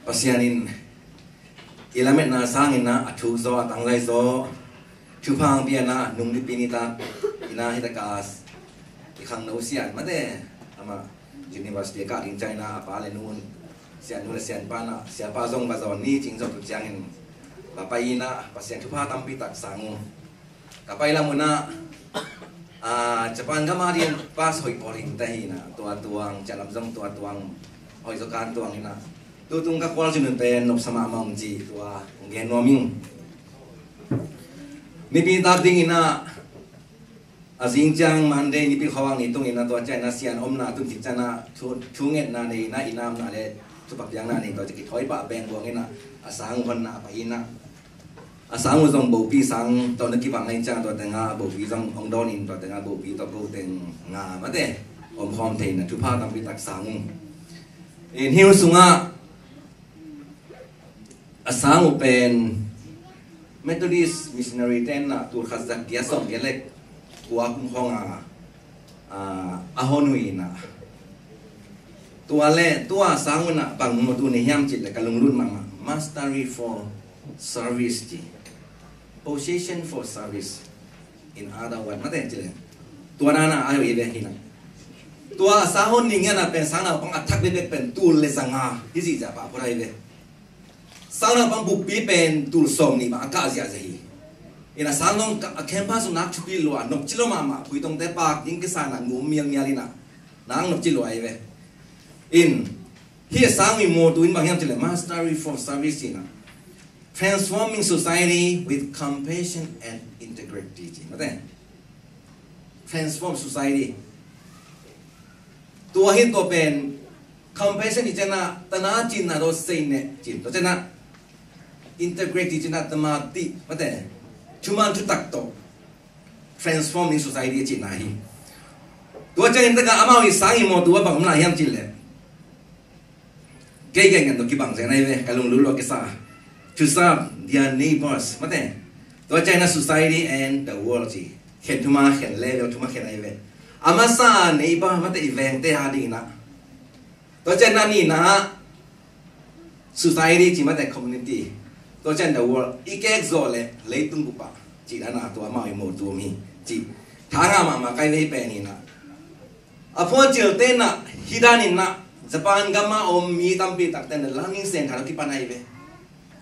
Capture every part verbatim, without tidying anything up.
Pasian in i lametna sangin ah a thuk zaw, a tanglai zaw, thupha hong pia in ah, nung nipi nitak in ah, hi tak a i khangno Sian Mate, amah university kah ding ciangin ah, a pa le nu, Sian nu le Sian pa in ah, siapa zong va zawn ni cih hong zong tu ciangin va pai in ah, Pasian thupha tampi tak sang uh. Ka pai lam un ah, ah, Japan gam a ding pass hoih pawl hi ta hi in ah, tua tuang, ciah lam zong tua tuang, hoih zaw kan tuang in ah, tutung ka khualzin un pen nopsa mahmah ung ci, tua hong gen nuam ing. Nipi tak ding in ah, a zing ciang Monday nipi khuavak ni tung in ah, tua ciang in ah Sian omna tun khit ciang ah thu, thungetna nei in ah, i namna le thupha piakna nei, tua ciang kithawi pah beng buang in ah, a sang uh honna pai in ah, a sang uh zong bopi sang tawh na kibang lai ciang, tua teng ah bopi zong hong dawn in, tua teng ah bopi tawh ko teng nga Mate, om khawm thei in ah, thupha tampi tak sang ung. In hi uh sungah a sang uh pen Methodist missionary ten ah, tul khat za giat sawm giat le kua kum khawng a, ah, a hon uh in ah, tua le tua sang un ah bang mawh tu nei hiam cih leh, ka lunglut mahmah, mastery for service ci, position for service, in other words, Mate, ci leh, tua na na a hi ve hi in ah. Tua a sang hon ni ngian ah pen sang naupang a thak bekbek pen tul le za nga hi zihziah pah phot a hi ve. Sang naupang buppi pen tul sawm nih bang a kah ziahziah hi. In ah sang dong a campus uh nak thupi lua, nopci lo mahmah, phuitongte pak ding kisa in ah, ngum mialmial in ah, nak nopci lua hi ve. In, hi a sang i mawh tu in bang hiam cih leh, mastery for service in ah, transforming society with compassion and integrity ci, Mate. Transform society. Tua hi tua pen compassion i ciang ah, tana cinna tawh sei neh cin, tua ciang ah integrity cinna, tama ti, Mate, thuman thutak tawh transforming society a cinna hi. Tua ciang in tak a amau i sang i mawh tu ah bang om lai hiam cih leh, kei kei ngen tawh kibang zen a hi ve, ka lunglut lua kisa. To serve their neighbors, Mate. Tua ciang in ah society and the world ci, khen thuma khen, level thuma khen a hi ve. A masa neighbor, Mate, i vengte a ding in ah. Tua ciang in ah nihna ah society ci, Mate, community. Tua ciang in the world, i kek zawh leh leitung bup ah cih dan a, tua amau i mawh tu om hi ci. Tha ngah mahmah ka hi ve hi pen in ah. A phuan cilte in ah, hi dan in ah, Japan gam a om mi tampi takte in ah, Langsing Centre tawh kipan a hi ve.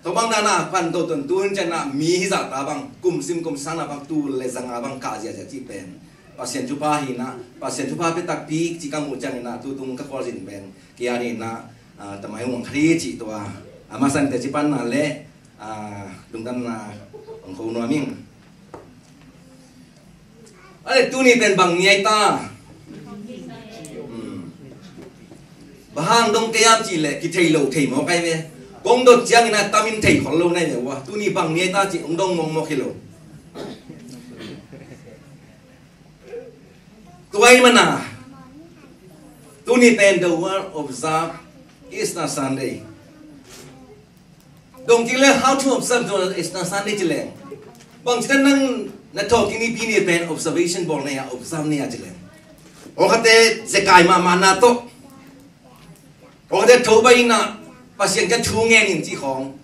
Tua bang dan a pan to tun tun ciang ah, mi hi zah ta bang, kum sim kum sang na bang, tul le za nga bang kah ziahziah cih pen Pasian thupha hi in ah, Pasian thupha pia takpi cih ka muh ciang in ah, tutung ka khualzin pen, kei a ding in ah, ah, tamai hong khat hi cih tua. A masa in teci panna le, ah, lungdamna hong ko nuam ing. A le tuni pen bang ni ai ta? Hmm. Bang hang dong kei hiam cih leh kithei lo thei mawk a hi ve. Kong dot ciang in ah tam in thei khol lo na hi ve ua. Tuni bang ni ai ta cih hong dong mawkmawk hi lo. Tua ahih manin ah, tuni pen the world observe Easter Sunday. Dong kik leh, how to observe the Easter Sunday ci leng, bangci dan nang na thawhkik nipi ni pen observation bawl na hia, observe na hia ci leng, awlkhatte zekai mahmahna tawh, awlkhatte thobaih in ah Pasian kiang thu ngen in cih khawng,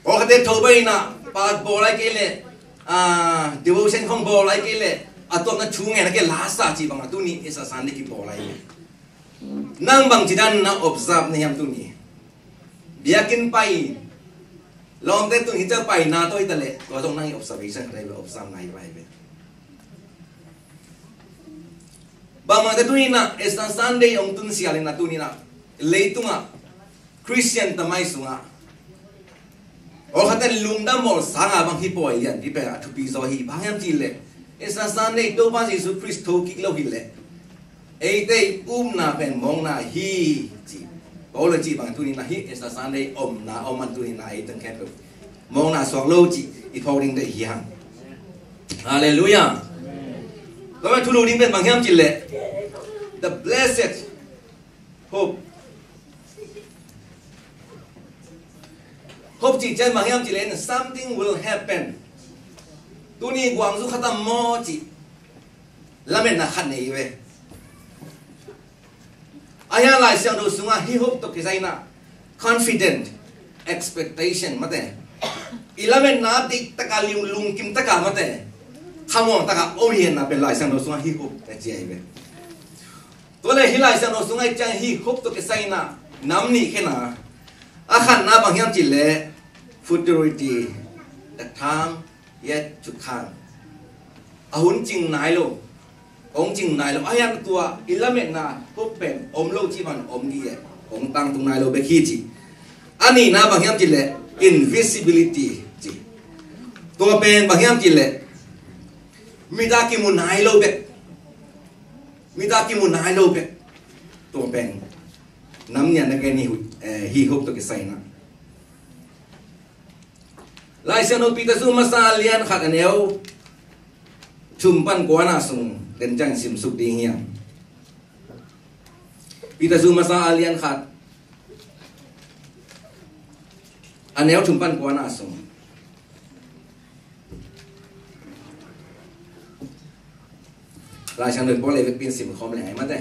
awlkhatte thobaih in ah paak bawl lai kei leh, ah, devotion khawng bawl lai kei leh, a tuamna thu ngen a kei lasa cih bang a tuni Easter Sunday kibawl lai. Nang bangci dan na observe na hiam tuni? Biakinn pai, lawmte tun hi ciang paina tawh hi ta leh, tua zong nang i observation khat ahi ve, observe na hi vai ve. Bangmah te tuni in ah Easter Sunday hong tun sial in ah tuni in ah leitungah Christian tamai sungah awlkhatte lungdam bawl sanga bang hi pawi lian, hi pen a thupi zaw hi. Bang hiam cih leh Easter Sunday Topa Jesu Khrist thokik lo hi leh eite i upna pen mawkna hi ci. Paul a cih bang tuni in ah hi Easter Sunday omna om man tuni in ah ei teng khempeuh mawkna suak lo cih i phawk ding deih hi hang. Halleluiah. Tua pen thulu ding pen bang hiam cih leh the blessed hope. Hope cih ciang bang hiam cih leh something will happen. Tuni guangzu khatam maw cih lametna khat nei ve. A hia Lai Siangtho sungah hih hope tawh kisai in ah confident, expectation mate, i lametna deihtaka lungkim taka mate, khamuang taka om hi henna pen Lai Siangtho sungah hi hup a ci ahi ve. Tua le hi Lai Siangtho sungah i ciang hi hup tawh kisai inah nam nih khen a, a khatna bang hiam cih leh futurity, the time yet to come. A hun cing nai lo, hong cing nai lo. A hiang tua i lametna hup pen om lo cih bang om gige, hong tangtung nai lo bek hi ci. A nihna bang hiam cih leh invisibility ci. Tua pen bang hiam cih leh mita kimu nai lo bek. Mita kimu nai lo bek. Tua pen nam nih na gen hi hup, eh, hi hup tawh kisai inah. Lai Siangtho Peter sung masa a lian khat a neu thum pan kuana sung den ciang simsuk ding hiam? Peter sung masa a lian khat a neu thum pan kuana sung. Lai Siangtho Paul le vekpi in simkhawm le ngai mate.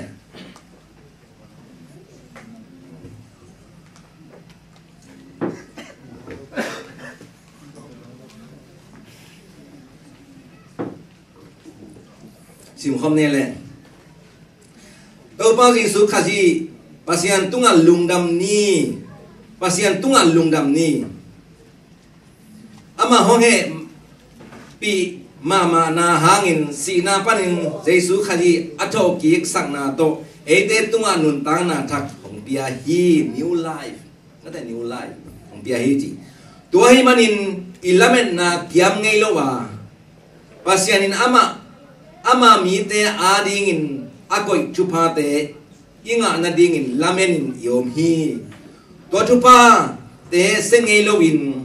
Simkhawm ne le. Topa Jesu Khazih Pasian tungah lungdam ni. Pasian tungah lungdam ni. Amah hong hehpih mahmahna hangin sihna panin Jesu Khazih a thawhkik sakna tawh eite tungah nuntakna thak hong pia hi. New life. Nate new life hong pia hi ci. Tua ahih manin i lametna kiam ngei lo a, Pasian in amah, ama mite adingin a koih thuphate i ngah nadingin lamenin i om hi. Tua thuphate se ngei loin,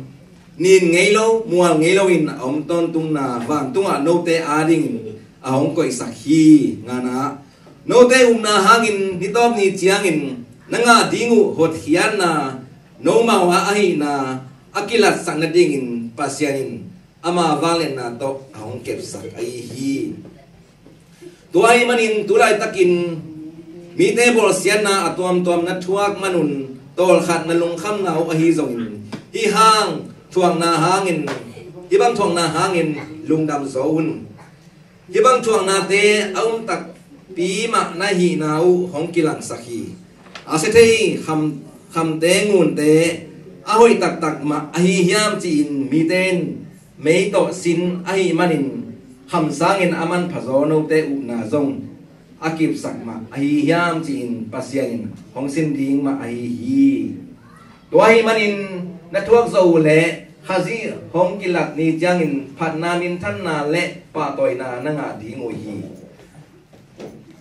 nin ngei lo, mual ngei loin a om tawntungna vantungah note adingin a hong koihsak hi. Ngana, note upna hangin nitawp ni ciangin na ngah ding uh hotkhiatna nomau ah ahihna a kilatsak nadingin Pasian in ama vangliatna tawh a hong kepsak ahi hi. Tua ahih manin tu laitakin mite bawlsiatna a tuamtuam na thuak manun tawlkhat na lungkhamna uh ahi zongin hih hang thuakna hangin, hih bang thuakna hangin lungdam zaw un. Hih bang thuaknate a um takpi mah na hihna uh hong kilangsak hi. A sia thei kham, khamte ngunte a hoih taktak mah ahi hiam ci-in mite in mei tawh sin ahih manin kham sangin a manphazaw note upna zong a kipsak mah ahi hiam ci-in Pasian in hong sin ding mah ahi hi. Tua ahih manin na thuak zo uh leh Khazih hong kilak ni ciangin phatna, minthanna le pahtawina na ngah ding uh hi.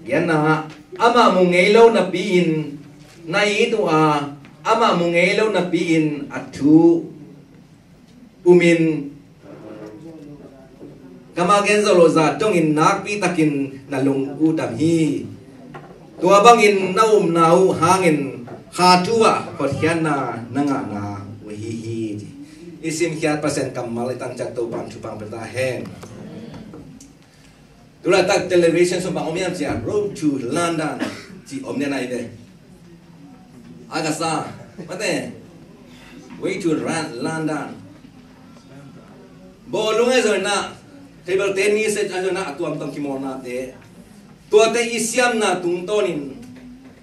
Gianna, amah mu ngei lo napi-in na it uh a, amah mu ngei lo napi-in a thu umin kamah gen zo lo zah dongin nakpi takin na lung uh dam hi. Tua bangin na upna uh hangin kha thu ah hotkhiatna na ngahna uh hi hi. I simkhiat Pasian kammal i tangciat Topa'n thupha pia ta hen. Tulaitak television sung bang om hiam ci-a Road to London ci om lian ahi ve. A ka sa mate, Way to Lon-, London. Bawlung ahi zongin ah, table tennis ahi zongin ah, a tuamtuam kimawlnate, tuate i siamna tungtawnin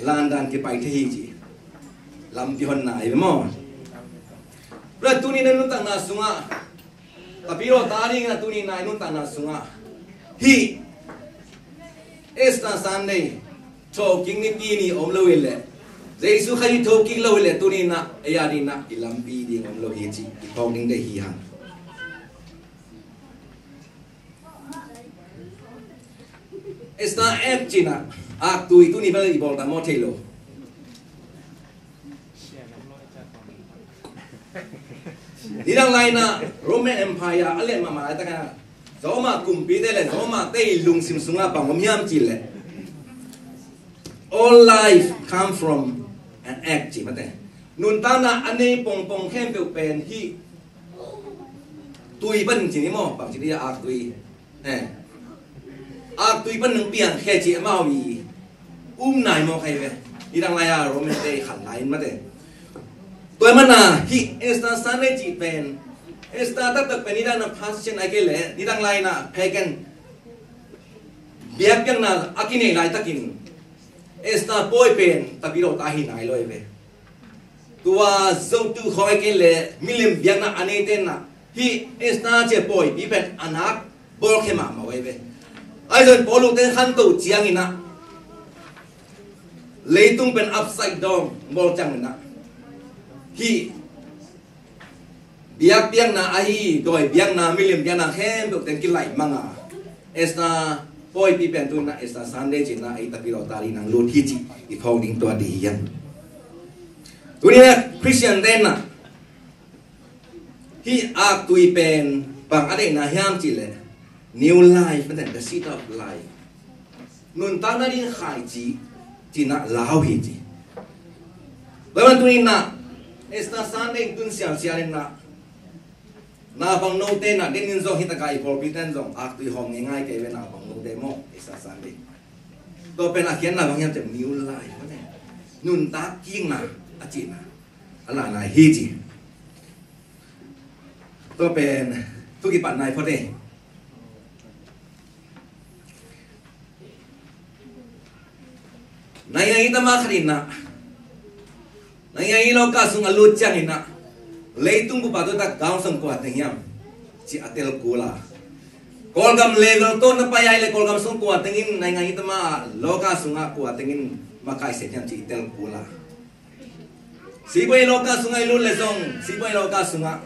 London kipai thei hi ci. Lampi honna ahi ve maw. Tua tuni na nuntakna sungah Tapidaw ta dingin a tuni na i nuntakna sungah hih Easter Sunday thawhkik nipi ni om lo hi leh, Jesu Khazih thawhkik lo hi leh, tuni na ei a dingin ah i lampi ding om lo hi ci i phawk ding deih hi hang. Easter egg ci-in ah aktui tuni bel i bawl ta maw thei lo. Nidang lai-in ah Roman Empire a lian mahmah laitak ah Roma kumpite le Roma te i lungsim sungah bang om hiam cih leh, all life come from an egg ci mate. Nuntakna a nei pongpong khempeuh pen hih tui panin ci ni maw, bang ci ni a, aktui. Eh. Aktui panin piang khe ci amau i um nai mawk ahi ve. Nidang lai-a Roman te i khan lai-in mate. Tua ahih manin ah Hih Easter Sunday cih pen, Easter taktak pen nidang na past Christian ai kei leh nidang lai na pagan biakpiakna a kinei laitakin Easter pawi pen Tapidaw ta hi nai lo hi ve. Tua zotu khawng ai kei leh milim biakna a neite na hih Easter ci a pawipi pen a nak bawlkhia mahmah uh ai ve. Ahi zongin Paul lute khanto ciangin ah leitung pen upside down bawl ciangin ah hih biakpiakna ahi dawi biakna milim biakna khempeuh teng kilaih mang a Easter pawipi pen tu-in ah Easter Sunday ci-in ah ei Tapidaw ta ding nang lut hi cih i phawk ding tua ding hi hang. Tuni-in ah Christian te in ah hih aktui pen bang a deihna hiam cih leh new life, mate, the seed of life. Nuntakna ding khaici ci-in ah lau hi ci. Tua ahih manin tuni-in ah Easter Sunday tun sialsial in ah naupang note in ah denin zong hih takah i pawlpi ten zong aktui hawm ngeingai kei ve, naupang note maw, Easter Sunday. Tua pen a khiatna bang hiam cih leh new life, mate, nuntak kikna a cihna a lahna hi ci. Tua pen thu kipat nai phot e. Nai ngai i tama khat in ah, nai ngai i lawka sung a lut ciangin ah leitung bup a tuaktak ground sung kua teng hiam ci a tel kul a, Kawlgam level tawh na pai ai leh Kawlgam sung kua teng in, nai ngai i tama lawka sungah kua teng in makai set hiam ci i tel kul a, Sibuai lawka sungah i lut leh zong, Sibuai lawka sungah,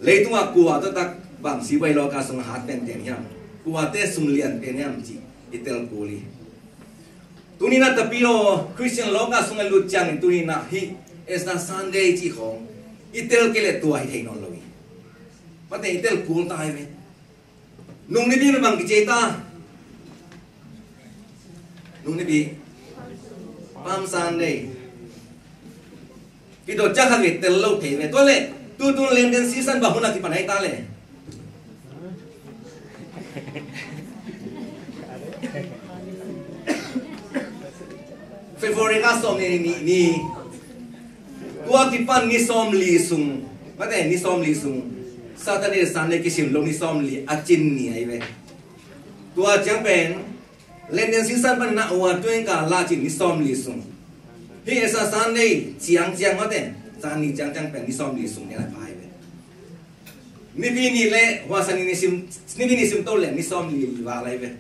leitungah kua tuaktak bang Sibuai lawka sungah hat penpen hiam, kuate sum lian pen hiam cih i tel kul hi. Tuni-in ah Tapidaw Christian lawka sungah i lut ciangin tuni-in ah hih Easter Sunday cih khawng i tel kei leh tua hi thei nawn lo hi. Mate, i tel kul ta hi ve. Nung Nipi bang kici ta? Nung Nipi, Palm Sunday. Kidot ciang khat ve, tel lo thei ve. Tua leh tutun Lenten season bang hun a kipan ai ta leh? February kha sawm ni, ni, ni. Tua kipan ni sawmli sung, mate, ni sawmli sung, Saturday, Sunday kisim lo ni sawmli a cin ni ahi ve. Tua ciang pen Lenten season pan in ah ua tuin ka la cin ni sawmli sung. Hih Easter Sunday ciangciang, mate, zan ni ciangciang pen ni sawmli sung ni a pha ahi ve. Nipi ni leh hua Sani ni sim, Nipi ni sim to leh ni sawmli val ahi ve.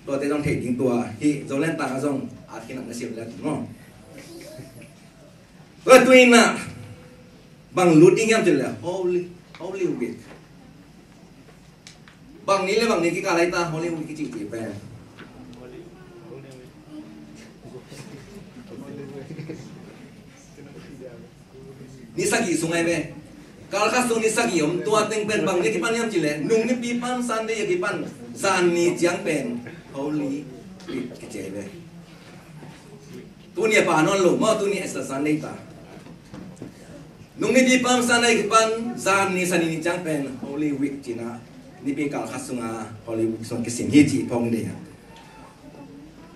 Tuate zong thei ding tua hih Zoland tang ah zong at khin a na sim leh maw. Tua tuni-in ah bang lut ding hiam cih leh Holy, Holy Week. Bang ni leh bang ni kikal ai ta Holy Week kici cih pen? Ni sagih sung ahi ve. Kal khat sung ni sagih om, tua teng pen bang ni kipan hiam cih leh Nung Nipi, Palm Sunday a kipan zan ni ciang pen Holy Week kici ahi ve. Tuni a pha nawn lo maw, tuni Easter Sunday ta. Nung Nipi, Palm Sunday kipan zan ni, Sani ni ciang pen Holy Week ci-in ah Nipi kal khat sunga Holy Week sung kisim hi cih phawk ding hi.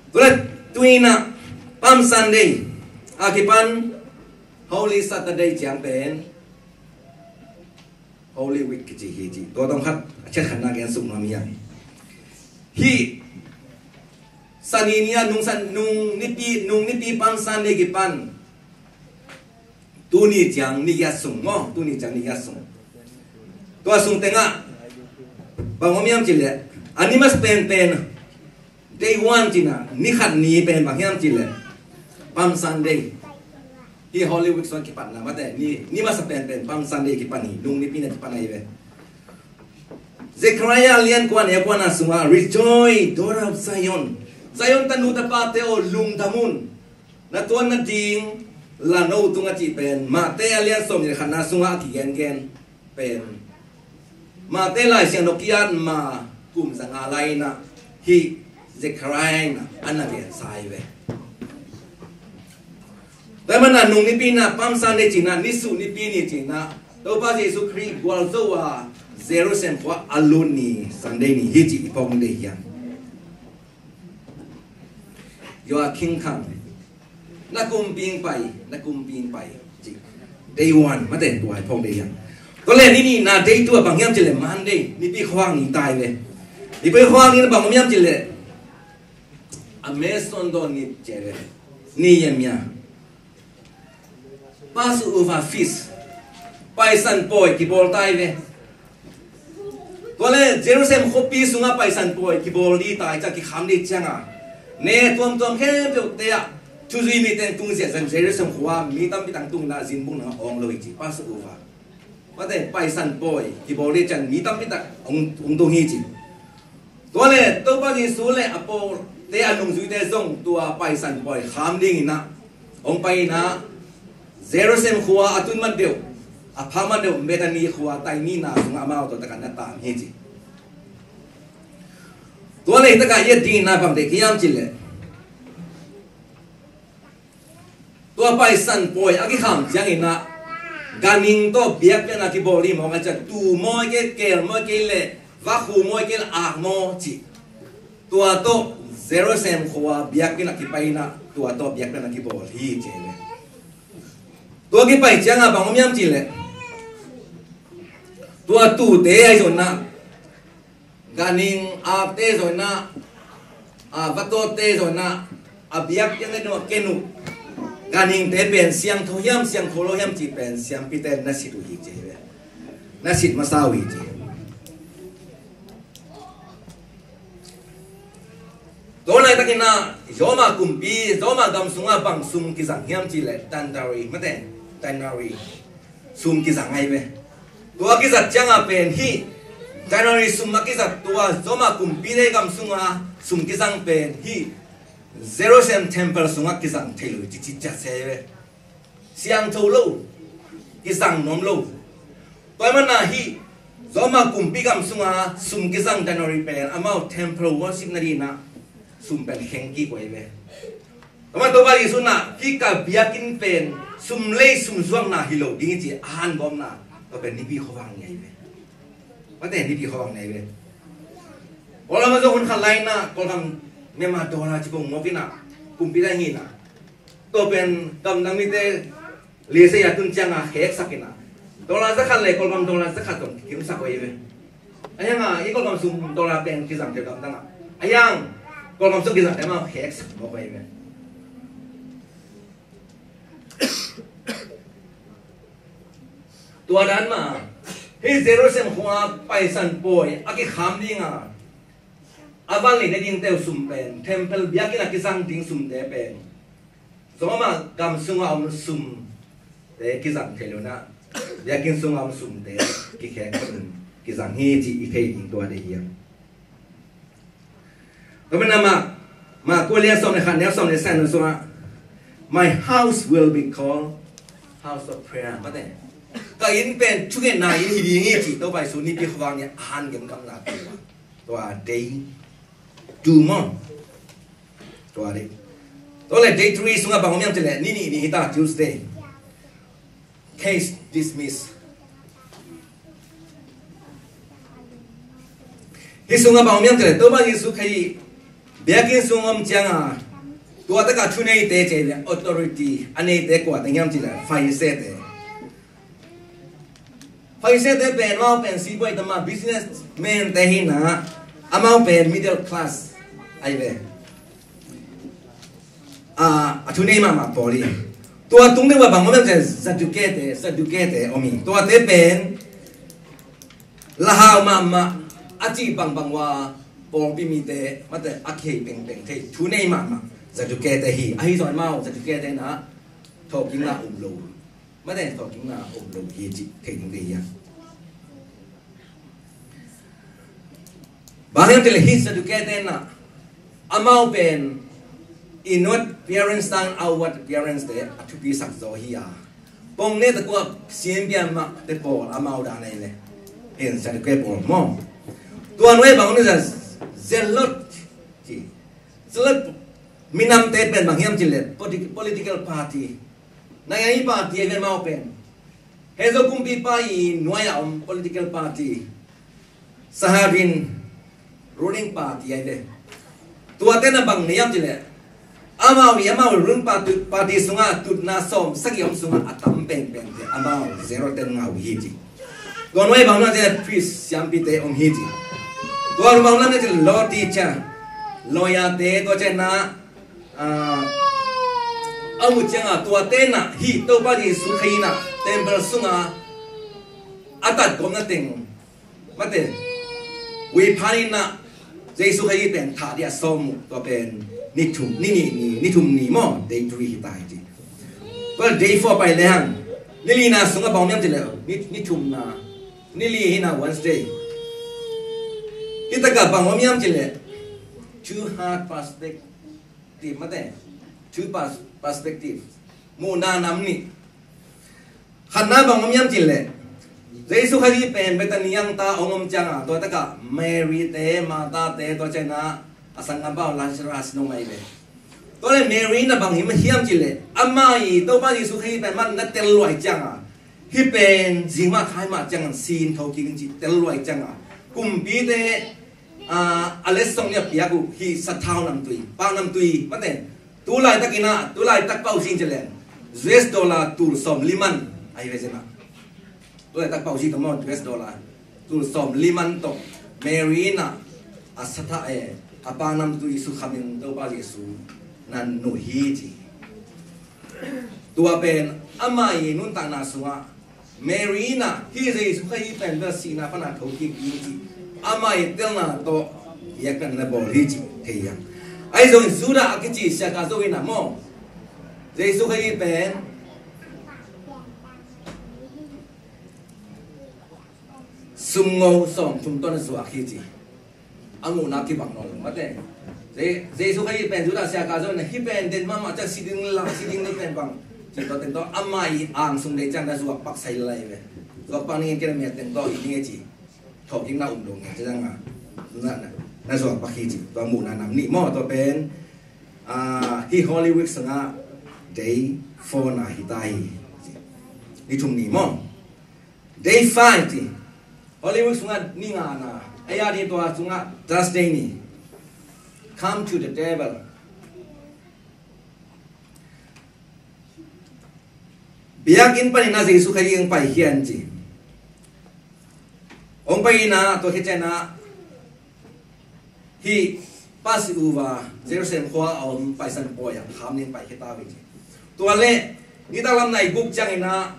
Tua leh tuni-in ah Palm Sunday a kipan Holy Saturday ciang pen Holy Week kici hi cih tua tawm khat a ciat khatna gen suk nuam hi hang. Hih Sani ni-a Nung San, Nung Nipi, Nung Nipi, Palm Sunday kipan tuni ciang ni giat sung maw, tuni ciang ni giat sung. Tua sung tengah bang om hiam cih leh a ni masa penpen, day one ci-in ah ni khat ni pen bang hiam cih leh Palm Sunday. Hih Holy Week sung kipatna, mate, ni, ni masa penpen Palm Sunday kipan hi, Nung Nipi na kipan ahi ve. Zechariah a lian kua, a neu kuana sungah, "Rejoice, daughter of Zion." Zion tanu tapate aw, lungdam un. Na tuan nading la no tung a cih pen Mate a lian sawmnih le khatna sungah a kigengen pen Mate Lai Siangtho kiat ma kum zanga lai-in ah hih Zechariah in ah a na gensa hi ve. Tua ahih manin ah Nung Nipi in ah Palm Sunday ci-in ah, Nisuh Nipi ni ci-in ah, Topa Jesu Khrih gualzo a Jerusalem khua a lut ni, Sunday ni hi cih i phawk ding hi hang. Your kingdom come. Na kumpi hong pai, na kumpi hong pai, ci. Day one, mate, tua i phawk day hiam. Tua le ni nihna, day two ah bang hiam cih leh Monday, nipi khuang ni tai ve. Nipi khuang ni na bang om hiam cih leh a Mason dawn ni cih ve. Ni yem ya. Passover feast. Paisan pawi kibawl tai ve. Tua le Jerusalem khuapi sungah Paisan pawi kibawl ding tai ciang, kikham ding ciangah, ne tuamtuam khempeuhte ah thuzui mite tung ziahziah Jerusalem khua mi tampi tak tung inah zingbuk nang awng lo hi ci, Passover. Mate, Paisan pawi kibawl ding ciang mi tampi tak hong, hong tung hi ci. Tua le Topa Jesu le a pawlte, a nungzuite zong tua Paisan pawi kham ding inah hong pai inah Jerusalem khua a tun man deuh, a phak man deuh Bethany khua tai nihna sungah amau tawh takan na tam hi ci. Tua le takah i et ding inah bang deih hiam cih leh, tua Paisan pawi a kikham ciang inah ganhing tawh biakpiakna kibawl ding mawk a, ciah tuu mawi kei, keel mawi kei le vakhu mawi kei le ak maw cih, tua tawh Jerusalem khua biakinn ah kipai inah tua tawh biakpiakna kibawl hi ci ve. Tua kipai ciangah bang om hiam cih leh, tua tuute ahi zongin ah, ganhing akte zongin ah, a, vatawtte zongin ah, a biakpiakna ding a ken uh ganhingte pen siangtho hiam siangtho lo hiam cih pen siampite na sit uh hi ci ve. Na sit masa uh hi ci. Tua laitakin ah Roma kumpi, Roma gam sungah bang sum kizang hiam cih leh denarius, mate, denarius sum kizang ahi ve. Tua kizat ciangah pen hih denarius sum a kizat, tua Roma kumpite gam sungah sum kizang pen hih Jerusalem temple sungah kizang thei lo hi ci, ci ciat se ahi ve. Siangtho lo, kizang nuam lo. Tua ahih manin ah hih Roma kumpi gam sungah sum kizang denarius pen amau temple worship nading inah sum pen kheng kik uh ahi ve. Tua ahih manin Topa Jesu in ah hih ka biakinn pen sum lei sum zuakna hi lo ding hi ci a hangawpna, tua pen nipi khuavak ni ahi ve. Mate, nipi khuavak ni ahi ve. Kawlgam ah zong hun khat lai inah Kawlgam, Myanmar dollar ci pong mawk inah kumpite hi inah, tua pen gamdang mite lese a tun ciangah kheksak inah, dollar zakhat le Kawlgam dollar zakhat zong kikhemsak uh ahi ve. A hiangah i Kawlgam sum dollar pen kizang thei gamdang ah, a hiang Kawlgam sum kizang thei mah kheksak mawk uh ahi ve. Tua dan mah hih Jerusalem khua Paisan pawi a kikham ding a, a van lei ne dingte uh sum pen, temple biakinn a kizang ding sumte pen, Roma gam sungah om sumte kizang thei lo inah, biakinn sungah om sumte kikhek sum kizang hi cih i thei ding tua deih hiam. Tua manin ah Mark, Mark kua lian sawm le khat, neu sawm le sagih sungah, "My house will be called house of prayer." Mate, ka inn pen thungetna inn hi ding hi ci, Topa Jesu nipi khuavak ni a han gemgamna tua. Tua day two maw. Tua day. Tua le day three sungah bang om hiam cih leh, ni nih ni hi ta, Tuesday. Case dismiss. Hih sungah bang om hiam cih leh, Topa Jesu Khrih biakinn sung om ciangah, tua takah thuneite cih leh, authority a neite kua teng hiam cih leh, Farisee-te. Farisee-te pen, amau pen sipuai tawh mah, businessman-te hi inah, amau pen middle class ahi ve. A, a thunei mahmah pawl hi. Tua tung deuh ah bang om hiam cih leh, Sadducee-te, Sadducee-te om hi. Tuate pen lahau mahmah, a cih bangbang uh a pawlpi mite, mate, a kihei pengpeng thei, thunei mahmah Sadducee-te hi. Ahi zongin amau Sadducee-te inah thawhkikna om lo, mate, thawhkikna om lo hi cih thei ding deih hiam. Bang hiam cih leh hih Sadducee-te inah, amau pen inward appearance tang outward appearance-te a thupisak zaw hi a, pong ne takua siampian mahte pawl amau dan ahi ve. Hih Sadducee pawl maw. Tua nuai bang om hiam cih leh, Zealot ci. Zealot minamte pen bang hiam cih leh, politi-, political party, naingan inn party ahi ve amau pen. Hezro kumpipa i nuai-ah om political party, Sanhedrin ruling party ahi ve. Tuate na bang nei hiam cih leh, Amau i amau i ruling party, party sungah tutna sawm sagih om sungah a tam penpente amau zero ten ngah uh hi ci. Tua nuai bang nuai te priest siampite om hi ci. Tua bang nuai te law teacher, lawyer te, tua ciangin ah, ah, a mu ciangah tuate in ah hih Topa Jesu Khrih in ah temple sungah a tatgawpna teng, mate, huih phan in ah Jesu Khrih pen thah ding a sawm uh, tua pen ni thum, ni nih ni, ni thum ni maw, day three hi ta hi ci. Tua day four pai le hang, ni lina sungah bang om hiam ci le, ni, ni thumna, ni li hi na, Wednesday. Hih takah bang om hiam ci le, two heart perspective, mate, two pers-, perspective, muhna nam nih. Khatna bang om hiam ci le, Jesu Khrih pen Bethany ang ta hong om ciangah, tua takah Mary te, Martha te, tua ciangin ah a sanggampa uh Lazarus nong mai ve. Tua le Mary in ah bang hi mah hiam ci le, amah i Topa Jesu Khrih pen man na tel luai ciangah, hih pen zing mah khai mah ciangah sin tho kik in ci tel luai ciangah, kumpite, ah, a letsong nih a piak uh hih sathau namtui, pak namtui, mate, tu laitakin ah, tu laitak pau sin ci leng, U S dollar tul sawm li man ahi ve zen ah. Tu laitak pau sin tawh maw, U S dollar tul sawm li man tawh Mary in ah a satha, eh, a pak namtui sukhamin Topa Jesu na nuh hi ci. Tua pen amah i nuntakna sungah Mary in ah hih Jesu Khrih pen bel sihna pana thokik ding cih amah i telna tawh biakna na bawl hi cih thei hiam? Ahi zongin Judah a kici siaka zo in ah maw, Jesu Khrih pen sumngo sawmthum tawh na zuak hi ci. A muhna kibang nawn lo mate. Je-, Jesu Khrih pen Judah siaka zo in ah hih pen den mahmah ciang si ding la, si ding ni pen bang ci tawh teng tawh amah i ang sung deih ciang na zuak pak sai lai ve. Zuak pak ning in kei na miat teng tawh hi ding e ci. Thawhkikna um lo ngiat ciang a na, na, na zuak pak hi ci. Tua muhna nam nih maw, tua pen, ah, hih Holy Week sungah day four na hi ta hi. Ni thum ni maw. Day five ci. Holy Week sungah ni ngana. Ei a ni tua sungah Thursday ni. Come to the table. Biakinn panin ah Jesu Khrih hong pai hian ci. Hong pai in ah tua khit ciang ah hih Passover, Jerusalem khua a om Paisan Pawi ah kham ding pai khit ta uh hi ci. Tua leh nitak lam nai guk ciangin ah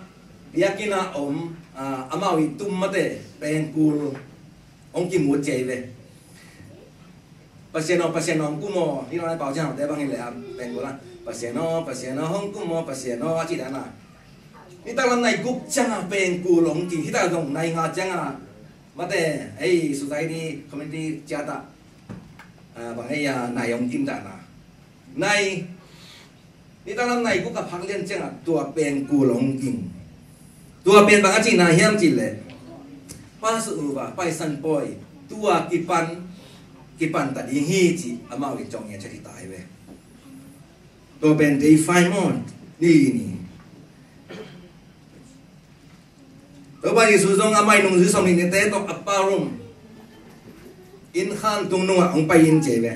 biakinn ah om, ah, amau i tum mate pengkul hong kimut ci hi ve. Pasian aw, Pasian aw, hong kum aw, nitak lam nai pau ciang te bang hi leh a pengkul ah, Pasian aw, Pasian aw, hong kum aw, Pasian aw, a ci dan a. Nitak lam nai guk ciang a pengkul hong kim, hitak zong nai nga ciang a mate, ei, society, community ciat ah, ah, bang ei a nai hong kim dan a. Nai, nitak lam nai guk a phak lian ciang a tua pengkul hong kim. Tua pen bang a cihna hiam cih leh Passover, Paisan Pawi, tua kipan, kipan ta ding hi ci amau in cong ngiat ciat hi ta hi ve. Tua pen day five maw, ni li ni. Topa Jesu zong amah i nungzui sawmnih nite tawh upper room, inn khan tung nungah hong pai in ci hi ve.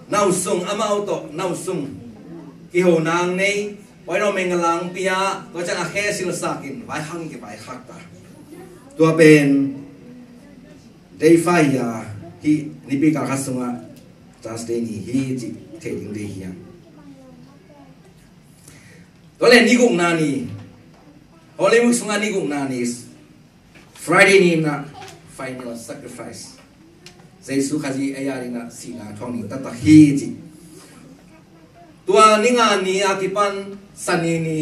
Nausung, amau tawh nausung, kiho nang nei, pawi lo meng a lang pia, tua ciang a khe silsak in vaikhak in kivaikhak ta. Tua pen day five hi a, hih nipi kal khat sungah Thursday ni hi cih thei ding day hi a. Tua leh ni gukna ni, Holy Week sungah ni gukna ni, Friday ni in ah final sacrifice. Jesu Khazih ei a dingin ah sihna thuak ni taktak hi ci. Tua ni nga ni a kipan Sani ni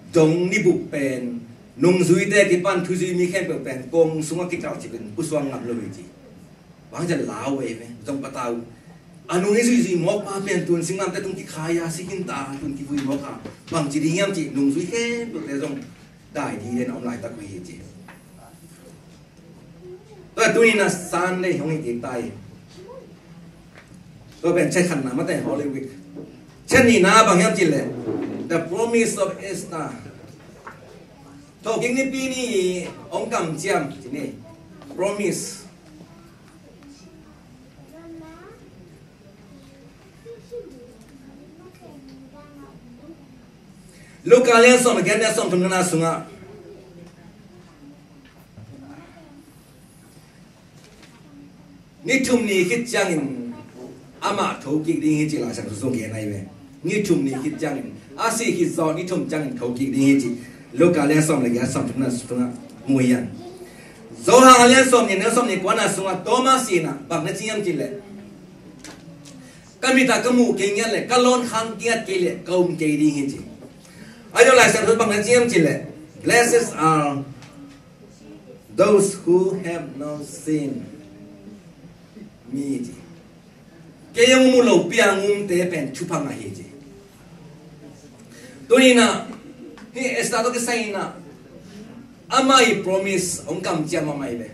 dong ni buk pen nungzuite a kipan thuzui mi khempeuh pen kong sungah kikalh cipin pusuang ngam lo hi ci. Bang hang hiam cih leh lau ei ve, zong patau. A nung i zuihzuih mawk pa pen tun singlamteh tung kikhai a, si khin ta, tun kivui mawk a. Bang ci ding hiam cih, nungzui khempeuhte zong dai ding in a om laitak uh hi ci. Tua tuni in a Sunday hong hi kik ta hi. Tua pen chiat khatna mate Holy Week. Chiat nihna bang hiam cih leh, The Promise of Easter. Thawhkik nipi ni hong kamciam ci ni. Promise. Luka lian sawm le giat, neu sawm thumna sungah, ni thum ni khit ciangin amah thokik ding hi ci Lai Siangtho sung gen ahi ve. Ni thum ni khit ciangin, a si khit zawh ni thum ciangin thokik ding hi ci Luka lian sawm le giat, sawm thumna sungah mu hi hang. Johan lian sawm ni, neu sawm ni kuana sungah Thomas in ah bang na ci hiam cih leh, ka mit ah ka muh kei ngiat leh, ka lawn khang ngiat kei leh ka um kei ding hi ci. Ahi zong Lai Siangtho bang na ci hiam cih leh, "Blessed are those who have not seen me," ci. Kei hong mu lo piang umte pen thupha ngah hi ci. Tuni in ah hih Esther tawh kisai in ah amah ii promise hong kamciam mahmah hi ve.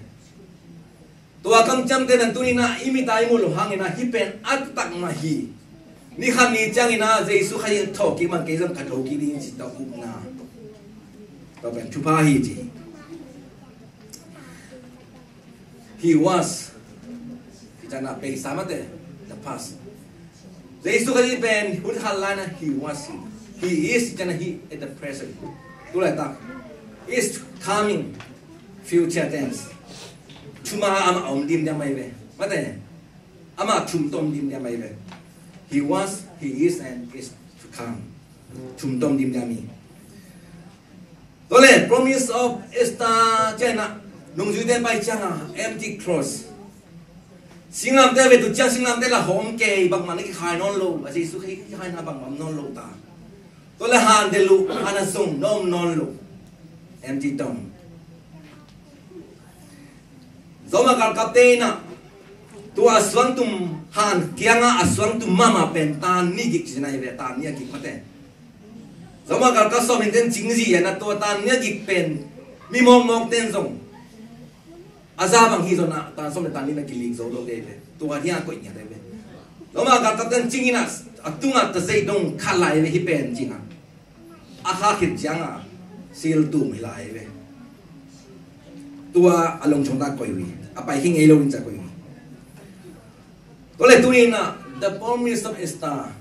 Tua kamciamte in ah tuni in ah i mit ah i muh loh hangin ah hih pen a taktak mah hi. Ni khat ni ciangin ah Jesu Khazih in thawhkik man kei zong ka thokik ding ci, tua upna, tua pen thupha hi ci. He was. Hi ciangin ah pei sa mate, the past. Jesu Khazih pen hun khat lai-in ah he was, he, he is, hi ciangin ah he at the present. Tu laitak, is coming, future tense. Thuma amah a om dimdiam ahi ve. Mate, amah thum tawh om dimdiam ahi ve. He was, he is, and is to come. Thum tawh om dimdiam hi. Tua leh, promise of Esther ciangin ah, nungzuite pai ciangin ah, empty cross. Singlamteh a vetu ciang singlamteh lah hawm kei, bangmah na kikhai nawn lo, a Jesu Khazih kikhaina bangmah om nawn lo ta. Tua leh han delh uh, han a zong na om nawn lo. Empty tomb. Roma galkapte in ah tua a suangtum, han kiangah a suangtum mahmah pen tan nih gik ci-in ahi ve, tan nih a gik mate. Roma galkap sawm nih ten cingzi in ah tua tan nih a gik pen mi mawkmawkte in zong a za bang hi zong ah tan sawm le tan nih na kilik zo lo te ve. Tua hi a koih ngiat te ve. Roma galkapte in cing in ah a tungah tazei dong khat lai ve, hih pen ci-in ah a khak khit ciangin ah sil tum hi lai ve. Tua a lungchung ta koih uh hi. A pai hi ngei lo in ci a koih uh hi. Tua leh tuni in ah the promise of Esther.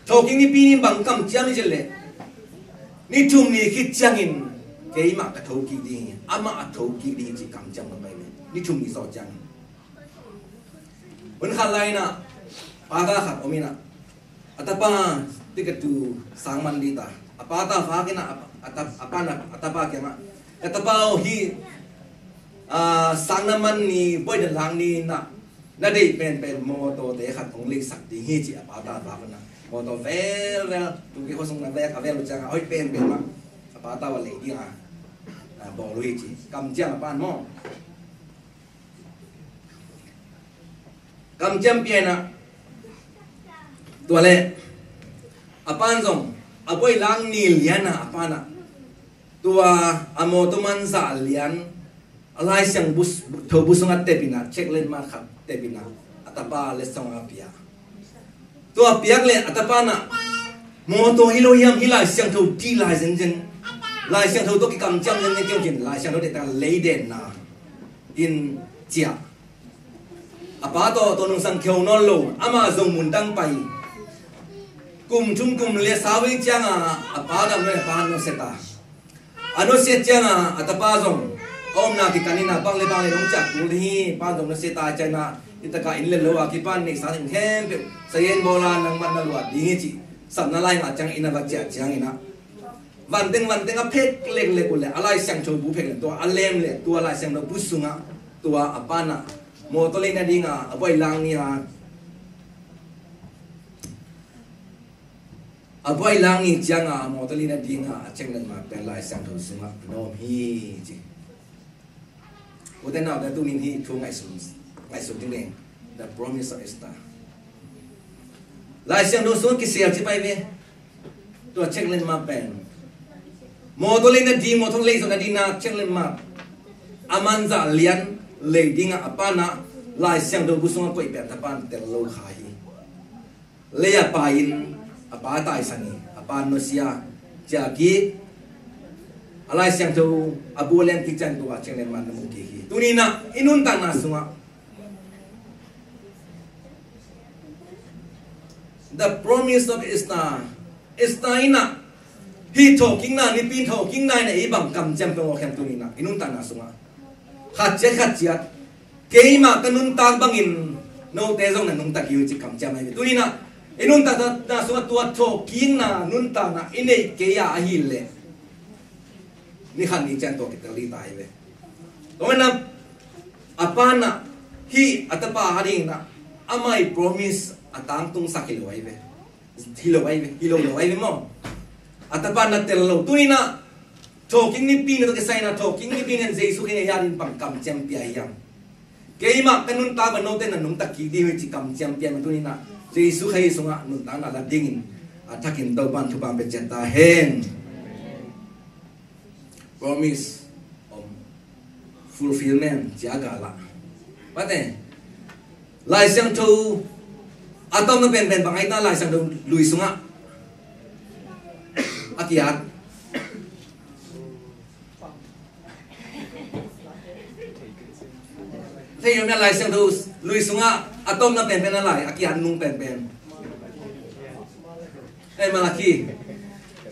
Thawhkik nipi ni bang kamciam hi cih leh, ni thum ni khit ciangin keimah ka thokik ding hi, amah a thokik ding hi ci kamciam ka pai ve. Ni thum ni zawh ciangin. Hun khat lai-in ah pa ta khat om in ah, a tapa tikatu sang man ding ta. A pa ta vak in ah, a, a ta, a pa in ah a tapa kiangah, "Ka tapa aw, hih, ah, sang na man ni, buai na lak ni in ah, na deih penpen mawtawte khat hong leisak ding hi," ci a pa ta vak in ah. Mawtaw velvel, tu ki khosung na vek a vel uh ciangin a hoih penpen mah a pa ta va lei ding a, ah, bawl uh hi ci. Kamciam a pa in maw. Kamciam pia in ah, tua leh a pa in zong a buai lak ni lian ah a pa in ah tua a mawtaw man zah lian a Lai Siangtho bu sungah tep in ah, check letmat khat tep in ah, a tapa letsong ah pia. Tua piak leh a tapa in ah, "Mawtaw hi lo hiam, hih Lai Siangtho dih lai zenzen, Lai Siangtho tawh kikamciam zenzen kei ung," ci-in Lai Siangtho deihtak lei denna in ciah. A pa tawh tua nungsang kheu nawn lo, amah zong mun dang pai. Kum thum kum li a sau hi ciangin a pa dam lo, a pa nusia ta. A nusia ciangin a tapa zong a omna kikan in a, "Bang le bang le nong ciah kul hi, pa zong nusia ta," ci-in a, "Hih takah inn le lo a kipan neihsa ding khempeuh sayen bawl a, nangmah na luah ding hi," ci. Sapna lai ngah ciangin inn a va ciah ciangin a, vanteng vanteng a phek leklek uh leh, a Lai Siangtho bu phek leh, tua a lem leh tua Lai Siangtho bu sungah tua a pa in a mawtaw lei nading a a buai lak ni a, a buai lak ni ciangin a mawtaw lei nading a a check letmat pen Lai Siangtho sungah a na om hi ci. Ute naute, tuni-in hih thu ngaihsun, ngaihsun ding leng, the promise of Esther. Lai Siangtho sungah kisel ci pai ve. Tua check letmat pen, mawtaw lei nading, mawtaw lei zawh nading a check letmat a man zah lian lei ding a a pa in a Lai Siangtho bu sungah koih pen a tapa in tel lo kha hi. Lei a pai-in a pa taisan hi, a pa nusia, ciah kik, a Lai Siangtho a bu a lem kik ciangin tua check letmat na mu kik hi. Tuni-in a i nuntakna sungah the promise of Esther, Esther in ah, hih thawhkikna, nipi thawhkikna in ah ei bang kamciam pia maw, khen tuni in ah i nuntakna sungah. Khat ciat khat ciat, keimah ka nuntak bangin note zong na nungta kei un ci kamciam ahi ve. Tuni in ah i nuntakna sungah tua thawhkikna nuntakna i neih kei a ahih leh, ni khat ni ciang tua kitel ding ta hi ve. Tua manin ah, a pa in ah, hih a tapa a ding in ah, amah ii promise a tangtungsak hi lo ahi ve. Hi lo ahi ve, hi lo lo ahi ve maw. A tapa na tel lo. Tuni in ah, thawhkik nipi na tawh kisai in ah, thawhkik nipi in Jesu Khazih in ah ei adingin bang kamciam pia hiam? Keimah ka nuntak bang note na nungta kik ding hi ci kamciam pia mah. Tuni in ah Jesu Khazih sungah nuntakna la dingin, a thakin Topa'n thupha pia ciat ta hen. Promise om, fulfillment ci a gal ah. Mate, Lai Siangtho a tawpna penpen bang ahi ta, Lai Siangtho lui sungah a ki-at. Thei om, Lai Siangtho lui sungah a tawpna penpen a lai a ki-at nung penpen. Ei, Malakhi.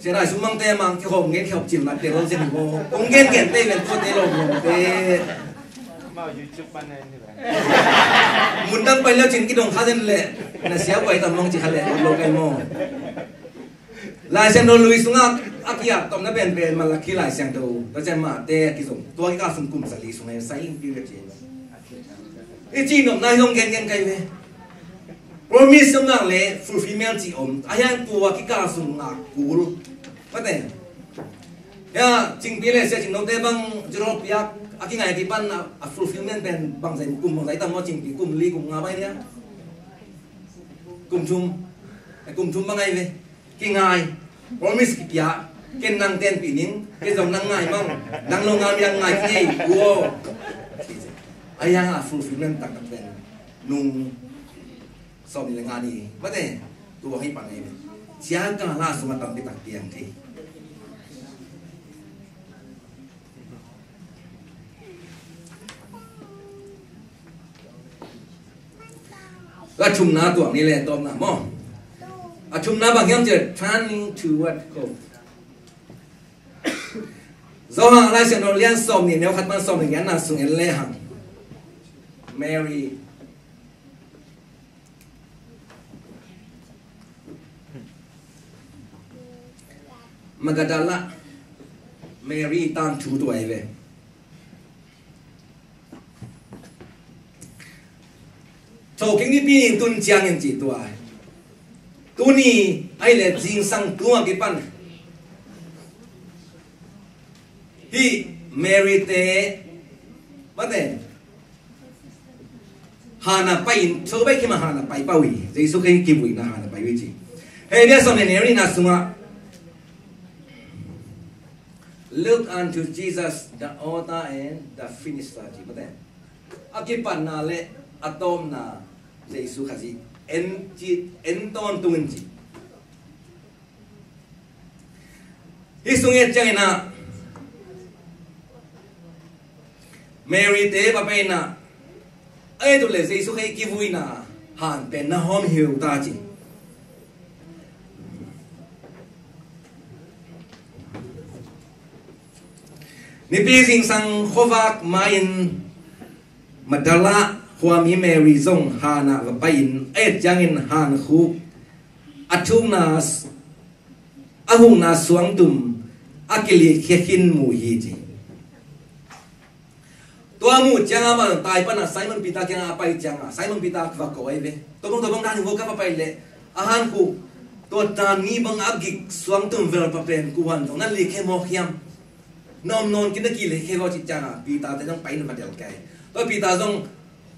Sia Lai Sumang te mang kihawm ngen kihawm cil na te lo zen bo. Kong gen gen te ven ko te lo lo te. Mau YouTube pan ne ni ba. Mun dang pai lo cin kidong kha zen le. Na sia pai tam long ci kha le lo kai mo. Lai Siangtho lui sungah a ki-at tawpna penpen Malakhi Lai Siangtho. Tua ciang Mate a kizom. Tua kikal sung kum sali sung ai sai ing pi ve ci. I ci nopna hi zong gen gen kai ve. Promise om nak le fulfillment ci om. A hiang tua kikal sung ngak kul. Mate. Ya, Cingpi le Sia Cing Note bang Europe piak a kingai pi pan a, a fulfillment pen bang zai kum bang zai tam maw, Cingpi kum li kum nga bai nia. Kum thum. Eh, kum thum bang ai ve. Kingai, promise kipia, ken nang tenpih ning, ken zong nang ngai mang, nang lo ngai mi nang ngai kei, uo. A hiang a fulfillment taktak pen nung sawm ni le nga ni, mate, tua hi pan ei. Sia ka la sung a tampi tak piang thei. A thumna tuak ni le tawpna maw. A thumna bang hiam cih leh turning toward hope. Johan Lai Siangtho lian sawm ni neu khat pan sawm ni giatna sung en le hang. Mary Magdala, Mary tangthu tua hi ve. Thawhkik nipi tun ciangin ci tua. Tuni ahih leh zingsang tung a kipan hih Mary te, mate, hana pai in, so bai kima hana pai pau hi. Jesu Khrih kivuina hana pai uh hi ci. Hei, bia sawm le neu nihna sungah, "Look unto Jesus, the author and the finisher," ci mate. A kipatna le a tawpna Jesu Khazih en ci, en tawntung in ci. Hih sung et ciangin ah Mary te va pai in ah, a et uh leh Jesu Khrih kivuina han pen na hawm hi uh ta ci. Nipi zingsang khuavak ma-in Magdala khuami Mary zong han ah va pai in a et ciangin han khuk a thukna a hukna suangtum a kilikhia khin mu hi ci. Tua muh ciangin amah tai pan a Simon Peter kiangah a pai ciangin Simon Peter va ko ahi ve. Tua bang tua bang dan hi vo ka va pai leh a han khuk tua tan ni bang a gik suangtum vel pa pen kuan zong na likhia mawk hiam? Na om nawn kei na kilikhia vo ci ciangin Peter te zong pai na va del kei. Tua Peter zong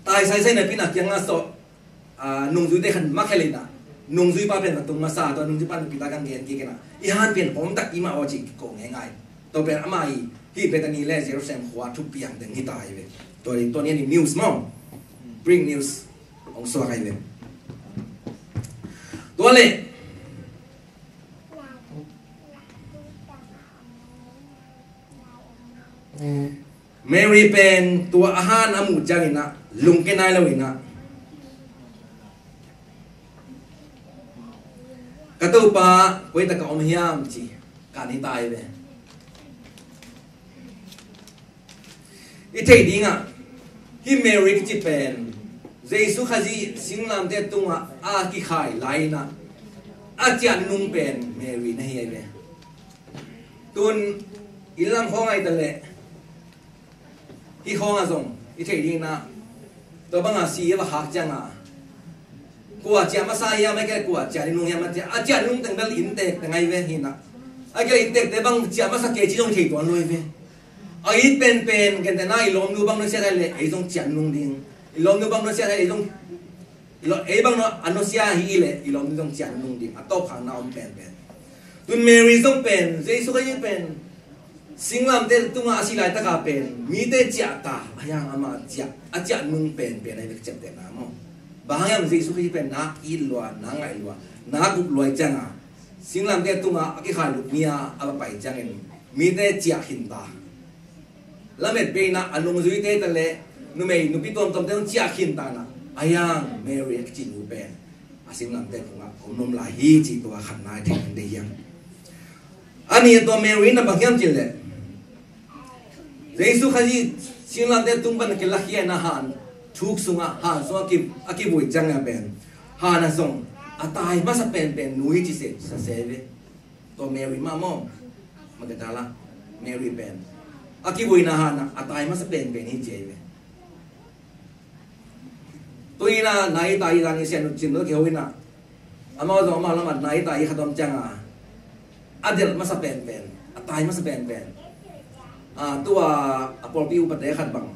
tai saisai na pi na kiangah sawh a, nungzuite khan makhel in ah, nungzuipa pen va tung masa, tua nungzuipa in Peter kiang gen kik in ah, i han pen hawm tak i mah aw ci kiko ngeingai. Tua pen amah i hih Bethany le Jerusalem khua thupiang ding hi ta hi ve. Tua, tua ni a ni news maw. Bring news. Hong suak ahi ve. Tua le Mary pen tua a han a muh ciangin ah lungkia nai lo in ah, ka Topa, koi tak a om hiam ci kan hi ta hi ve. I theih dingah hih Mary kici pen Jesu Khazih singlamteh tungah a kikhai lai-in ah a ciah nunung pen Mary na hi ahi ve. Tun i lam khawng ahi ta leh hih khawngah zong i theih dingin ah tua bangah si i va khak ciangah kua ciah masa hiam, ahih kei leh kua ciah nunung hiam a ciah, a ciah nunung teng bel innteek teng ahi ve hi-in ah. Ahih kei leh innteekte bang ciah masa kei ci zong i thei tuan lo hi ve. A it penpen, gentehna i lawmnu bang nusia ta leh ei zong ciah nunung ding. I lawmnu bang nusia ta leh ei zong, i law-, ei bang a nusia hi leh i lawmnu zong ciah nunung ding. A tawpkhakna om penpen. Tun Mary zong pen, Jesu Khazih pen singlamteh tungah a si laitaka pen mite ciah ta, a hiang amah ciah, a ciah nung penpen ahi ve ka ciaptehna maw. Bang hang hiam, Jesu Khazih pen na it lua, na ngaih lua, na guh lua ahih ciangah singlamteh tungah a kikhai lup ni-a a va pai ciangin mite ciah khin ta. Lametbeiin ah a nungzuite ta leh numei nupi tuamtuamte zong ciah khin ta in ah, a hiang Mary a kici nu pen a singlamteh tungah om nuam lai hi ci, tua khatna i theih ding hi hang. A nih, tua Mary in ah bang hiam cih leh Jesu Khazih singlamteh tung pan a kilakhia in ah han thuk sungah, han sungah a ki, a kivui ciangah pen han ah zong a tai masa penpen nu hi ci se, sa se ve. Tua Mary mah maw, Magdala Mary pen a kivuina han ah a tai masa penpen hi ci ahi ve. Tu-in ah nai tai dan i sian uh cin uh kiho in ah, amau zong amau lamah nai tai khat om ciangah a delh masa penpen, a tai masa penpen. Ah, tua a pawlpi upate khat bang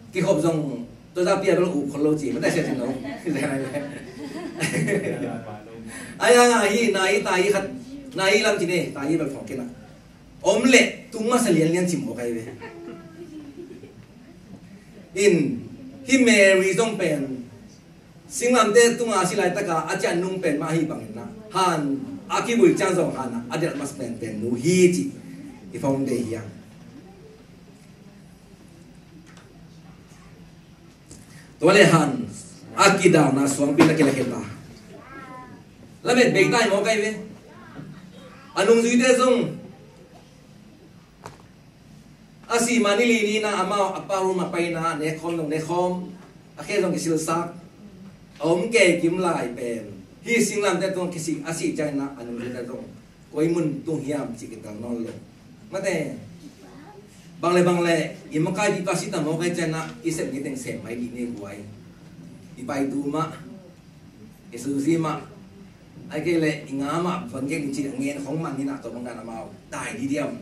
kikhop zong tua zah pia bel uh khol lo ci, mate sia cin lo. Ai, ai, ai, hi, nai tai khat, nai lam cin e, tai bel thawk kei in ah om leh tung masa lianlian ci mawk ahi ve. In, hih Mary zong pen singlamteh tungah a si laitaka a ciah nung pen mah ahi bangin ah, han a kivui ciang zong han ah a delh masa penpen nu hi ci i phawk ding hi hang. Tua leh han a kidalna suangpi in a kilakhia ta. Lametbei tai mawk ahi ve. A nungzuite zong a sih ma ni li ni-in ah amau a pa room ah pai-in ah nekkhawm zong nekkhawm, a khe zong kisilsak, a om kei kim lai pen hih singlamteh tungah kisih, a sih ciangin ah a nungzuite zong koi mun tung hiam cih kitel nawn lo. Mate, bang le bang le i makaipipa si ta mawk ahih ciangin ah i sep ni teng sem mai dih ni guai. I paitu mah, i suzi mah, ahih kei leh i nga mah van gen ni ci a ngen khong man ni-in ah tua bang dan amau tai dih diam.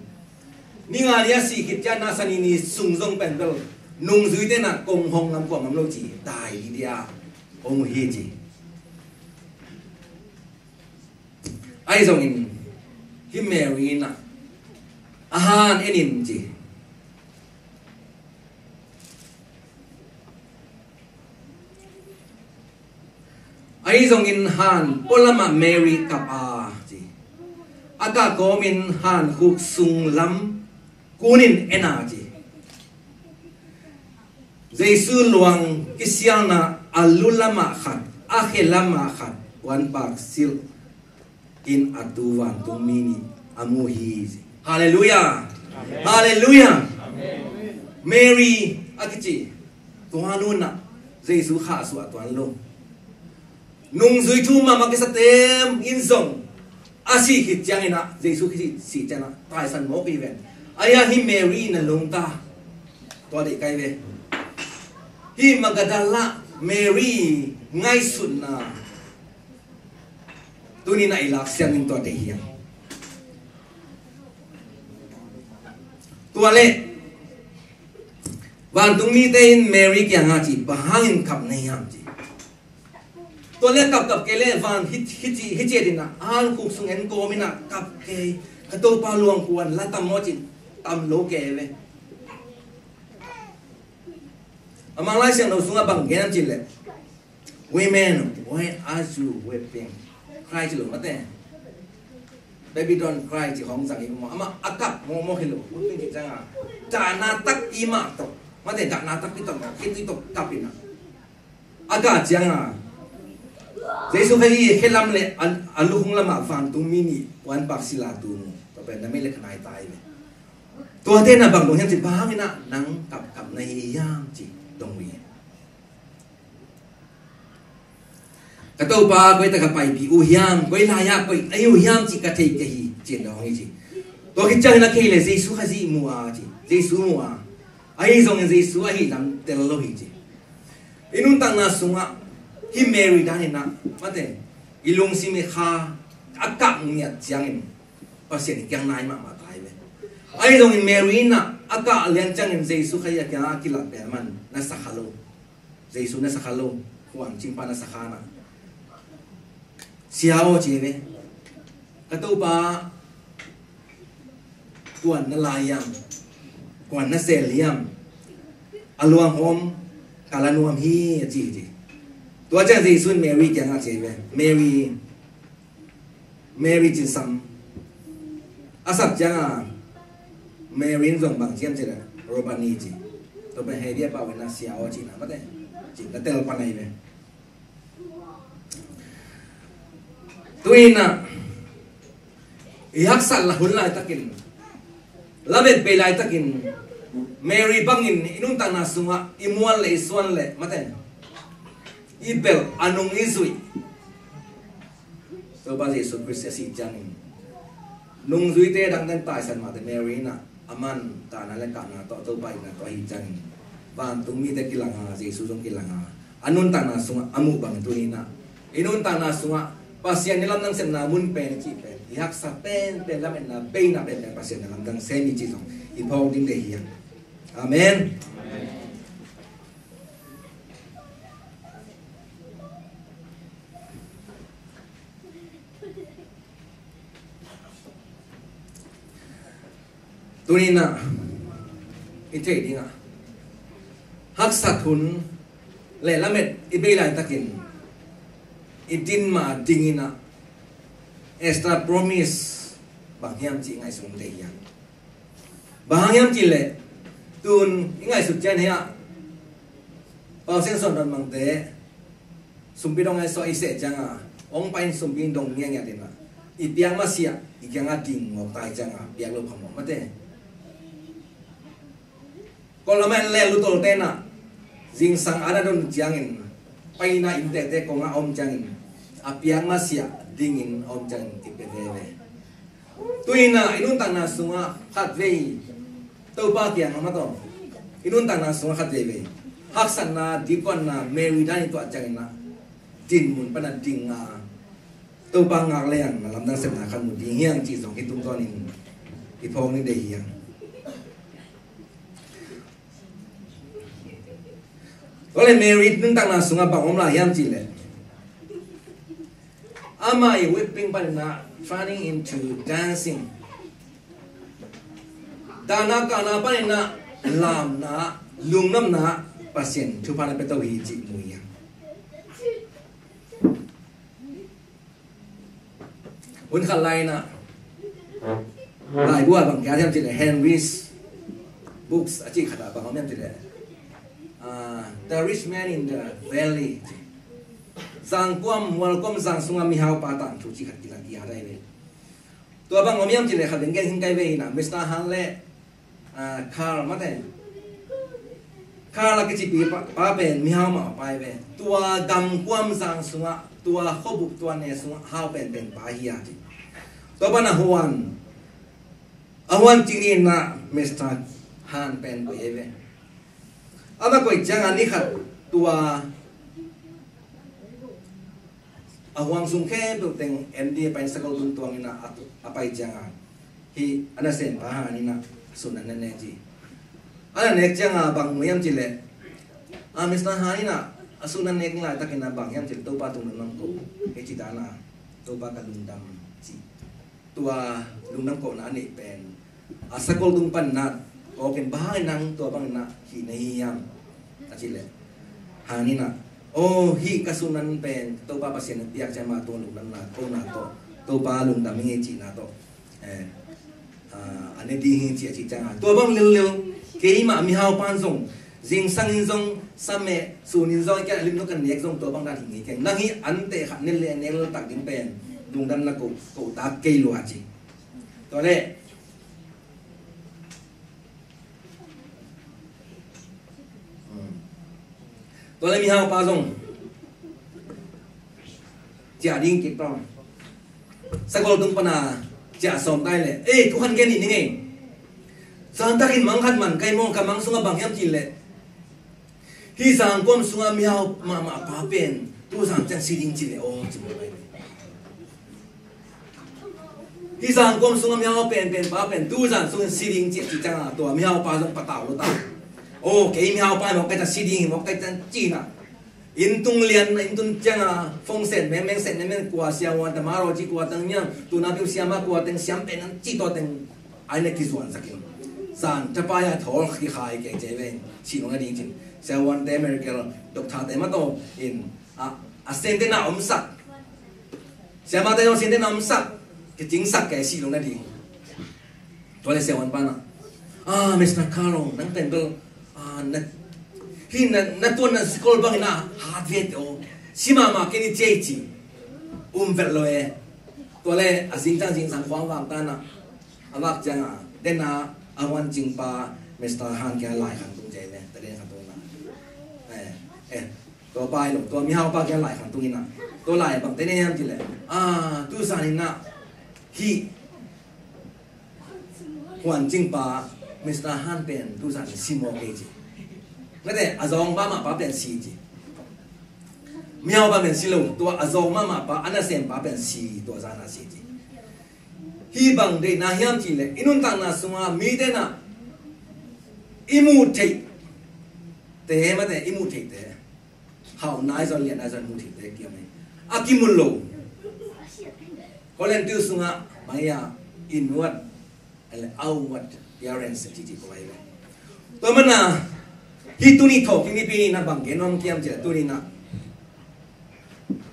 Ni nga ni a sih khit ciangin ah sa ni ni sung zong pen bel nungzuite in ah kong hong ngam kua ngam lo ci tai dih diam. Hong uh hi ci. Ahi zongin hih Mary in ah a han en in ci. Ahi zongin han pualamah Mary kap a ci. A kah kawmin han khuk sung lam kunin en a ci. Jesu luang kisialna a lu lamah khat, a khe lamah khat puanpak silh in a tu vantungmi nih a mu hi. Halleluiah. Amen. Halleluiah. Amen. Mary a kici tua nu in ah Jesu khahsuah tuan lo. Nungzui thu mahmah kisate in zong a sih khit ciangin ah, Jesu Khazih sih ciangin ah taisan mawk hi ven. Ahi hang hih Mary in a lungta tua deih kai ve. Hih Magdala Mary ngaihsutna tuni-in ah i laksiam ding tua deih hi hang. Tua leh vantungmite in Mary kiangah ci, bang hangin kap na hiam ci. Tua leh kapkap kei leh van hi, hi, hi, hi ciat in ah, a han khuk sung en kawmin ah kap kei, ka Topa luang kuan la tam maw ci, tam lo kei ve. A Manglai Siangtho sungah bang gen hiam cih leh, "Women, why are you weeping?" Cry ci lo mate. "Baby, don't cry," ci hong zang hi maw. Amah a kap mawkmawk hi lo. Weeping ci ciangah dahna takpi mah tawh, mate, dahna takpi tawh, khitui tawh kap in ah, a kah ciangah Jesu Khazih khelam le a, a lukhung lamah vantungmi nih puanpak sila tun uh. Tua pen na mei le khanai tai ve. Tuate na bang dong hiam cih bangin ah nang kapkap na hi hiam cih dong uh hi. Ka Topa koi tak a paipih uh hiam, koi lai-ah koi ahi uh hiam cih ka thei ka hi, ci-in dong hi ci. Tua khit ciangin a kei le Jesu Khazih mu a ci, Jesu mu a. Ahi zongin Jesu ahi lam tel lo hi ci. I nuntakna sungah hih Mary danin ah mate, i lungsim i kha a kah ngiat ciangin Pasian i kiang nai mahmah tai ve. Ahi zongin Mary in ah a kah lian ciangin Jesu Khazih a kiangah a kilak pen man na sa kha lo. Jesu na sa kha lo, huan cingpa na sa kha na. Sia aw ci ve. Ka Topa, kuan na lai hiam, kuan na sel hiam, a luang om ka la nuam hi a ci hi ci. Tua ciang Jesu in Mary kiangah ci ve. Mary, Mary ci sam. A sap ciangin Mary in zong bang ci hiam cih leh Rabboni ci. Tua pen Hebru pau in ah Sia aw cihna mate. Cih na tel pan ahi ve. Tu-in ah i haksat la hun laitakin, lamet bei laitakin Mary bangin i nuntakna sungah i mual le i suan le mate, i belh a nung i zuih Topa Jesu Khrist a sih ciangin nungzuite dangte taisan mahte Mary in ah a man kahna le kahna tawh Topa itna tawh ahi ciangin vantungmite kilang a, Jesu zong kilang a, a nuntakna sungah a muh bang tu-in ah i nuntakna sungah Pasian i lamdang sepna mun pen i cih pen i haksa penpen lametna beina penpen Pasian i lamdang sem i cih zong i phawk ding deih hi hang. Amen. Tuni-in ah i theih dingah haksat hun le lamet i bei laitakin i din ma dingin ah Esther promise bang hiam cih ngaihsun ding hi hang. Bang hang hiam cih leh tun i ngaihsut ciang hi ah Pau Sian Suan Don Mangte sumpi dong ai suah i seh ciangin hong pai in sumpi dong ngiatngiat in ah i piak masiah i kiangah ding ngawk ta hi ciangin piak lo phamawh mate. Kol a man le lutolte in ah zingsang a na don ciangin paina innteekte kongah a om ciangin a piak masiah dingin a om ciangin kipia veve. Tu-in ah i nuntakna sungah khatvei Topa kiangah mataw i nuntakna sungah khatveivei haksatna dipkuatna Mary dan i tuah ciangin ah dinmun pan a ding a Topa ngak leng na lamdang sepna khat mu ding hi hang cih zong hih tungtawnin i phawk ni deih hi hang. Tua leh Mary nuntakna sungah bang om lai hiam cih leh amah i weeping panin ah turning into dancing. Dahna kahna panin ah lamna, lungdamna, Pasian thupha na pia to hi cih mu hi hang. Hun khat lai-in ah laibu ah bang kiat hiam cih leh Henry's Books a cih khat ah bang om hiam cih leh ah, The Rich Man in the Valley. Zangkuam, mualkuam zang sungah mihaupa tangthu cih khat kilang kiat ahi ve. Tua bang om hiam cih leh khat beng gen hi ing kai ve in ah Mister Han le ah, Carl mate. Carl a kicipi pa, pa pen mihau mah pa hi ve. Tua gamkuam zang sungah, tua khuabup, tua ne sungah hau penpen pa hi a ci. Tua pan a huan, a huan cih ni-in ah Mister Han pen koih hi ve. Amah koih ciangin ni khat tua a huang sung khempeuh teng M D a pai in sakol tung tuangin ah a, a pai ciangin hih a nasempa Han in ah a sutna na nek ci. A na nek ciangin bang mu hiam cih leh a Mister Han in ah a sutna nek laitakin ah bang hiam cih leh Topa tung lungdam ko hi ci dan a Topa ka lungdam ci. Tua lungdam kohna a neih pen a sakol tung panin ah kawkin bang hangin nang tua bangin ah hih na hi hiam a cih leh Han in ah aw hih ka sutna pen Topa Pasian in piak ciang mah tua lungdamna kohna tawh Topa lungdam ing ei cihna tawh eh, ah, a ne ding hi ci a cih ciangin tua bang lellel keimah mihaupa in zong Zingsang in zong sa meh, sun in zong i kiang a limno ka nek zong tua bang dan hi ngei keng. Nang hi an teh khat ne le nek lel tak ding pen lungdam na ko, ko ta kei lua ci. Tua le, hmm, tua le mihau pa zong ciah ding kik tawh. Sagol tung pana ciah sawm tai le, eh, thu khat gen ning ei. Zan takin mang khat man kai mawng, ka mang sungah bang hiam cih leh, hih Zangkuam sungah mihau mahmah pa pen tu zan ciang si ding ci leh aw ci mawk ai. Hih Zangkuam sungah mihau penpen pa pen tu zan sungin si ding ci a ci ciangah tua mihau pa zong patau lo ta. Aw, kei mihau pa hi mawk kai ta, si ding hi mawk kai ta ci na. Inn tung lian, inn tung ciangah fongsen mengmeng, sen mengmeng, kua siavuan tama ro ci kua teng niang, tuna piu siama kua teng siam pen an ci tua teng ai na kizuan sakin. Zan tapa ya thol kikhai kei ce ve, si lo na ding cin. Siavuan te, medical doctor te ma to in, a, a sen te na omsak. Siama te zong sin te na omsak, kicingsak kei si lo na ding. Tua le siavuan pa na, ah, Mister Carlo, nang pen bel, ah, na, hi na, na tuan na sikol bangin a hat ve te aw. Si mahmah kei ni ci ci. Um vet lo e. Tua le a zingciang zingsang khua vak ta na. A vak ciangah, den a, a huan cing pa, Mister Han kiang lai khan tung ci ve, ta den khan tung na. Eh, eh. Tua pa hi lo, tua mihau pa kiang lai khan tung in a. Tua lai bang te ne hiam cih leh, ah, tu zan in a, hih huan cing pa Mister Han pen tu zan in si mawk ei ci. Mate, a zawng pa mah pa pen si ci. Mihau pa pen si lo, tua a zawng mahmah pa, a nasem pa pen si, tua zan a si ci. Hih bang deihna hiam cih leh, i nuntakna sungah mite na i muh theih te, mate, i muh theih te. Hauh nai zon, lian nai zon mu thei te kiam hi. A kimu lo. Korin tu sungah maya inward and outward appearance titi ko ai ve. Tua mana hih tuni thawhkik nipi ni na bang gen nuam kiam cih leh tuni na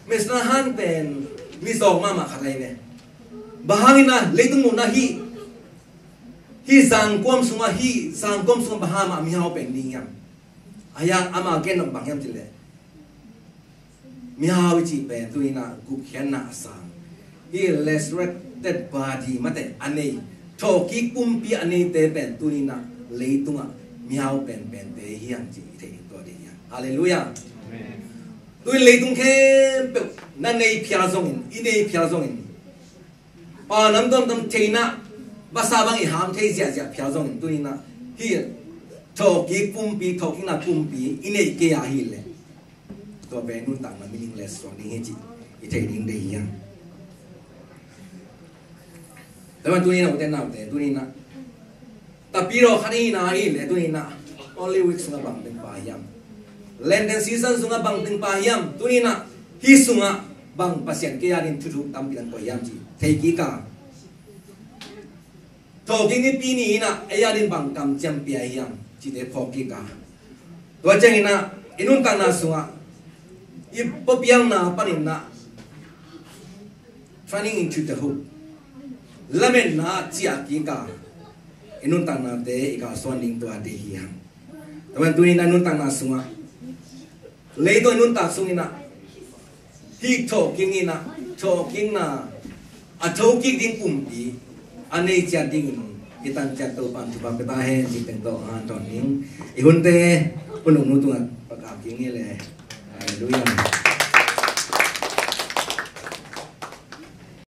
Mister Han pen mi zawng mahmah khat ai ve. Bang hangin na leitung muhna hih, hih Zangkuam sungah, hih Zangkuam sungah bang hang mah mihau pen ding hiam? A hiang ama gen nop bang hiam cih leh, mihau i cih pen tuni na gupkhiatna a sang, hih resurrected body mate a nei, thawhkik pumpi a neite pen tuni na leitungah mihau penpente hiam cih i thei ding tua ding hiam? Halleluiah. Amen. Tuni leitung khempeuh na nei phial zongin, i nei phial zongin, pa nam tuamtuam theihna, vasa bang i ham thei ziahziah phial zongin tuni na hih thawhkik pumpi, thawhkikna pumpi i neih kei a hileh, tua pen nuntakna meaningless suak ding hi cih i thei ding deih hiam? Tua man tuni na ute naute, tuni na Tapidaw khat i hihna ahih leh tuni na Holy Week sungah bang teng pha hiam? Lenten season sungah bang teng pha hiam? Tuni na hih sungah bang Pasian kei adin thuthuk tampi dang koih hiam cih thei kik a, thawhkik nipi ni in ah ei adin bang kamciam pia hiam cihte phawk kik a, tua ciangin ah i nuntakna sungah i puapialna panin ah Turning into the hope, lametna ciah kik a, i nuntaknate i kalsuan ding tua ding hi hang. Tua man tuni na nuntakna sungah, leitung i nuntak sungin ah hih thawhkik in ah, thawhkikna a thokik ding pumpi a nei ciat dingin i tan ciat Topa'n thupha pia ta hen. Cih teng tawh a hanthawn ding i hunte hun uknu tungah pakak kik ni le. Halleluiah.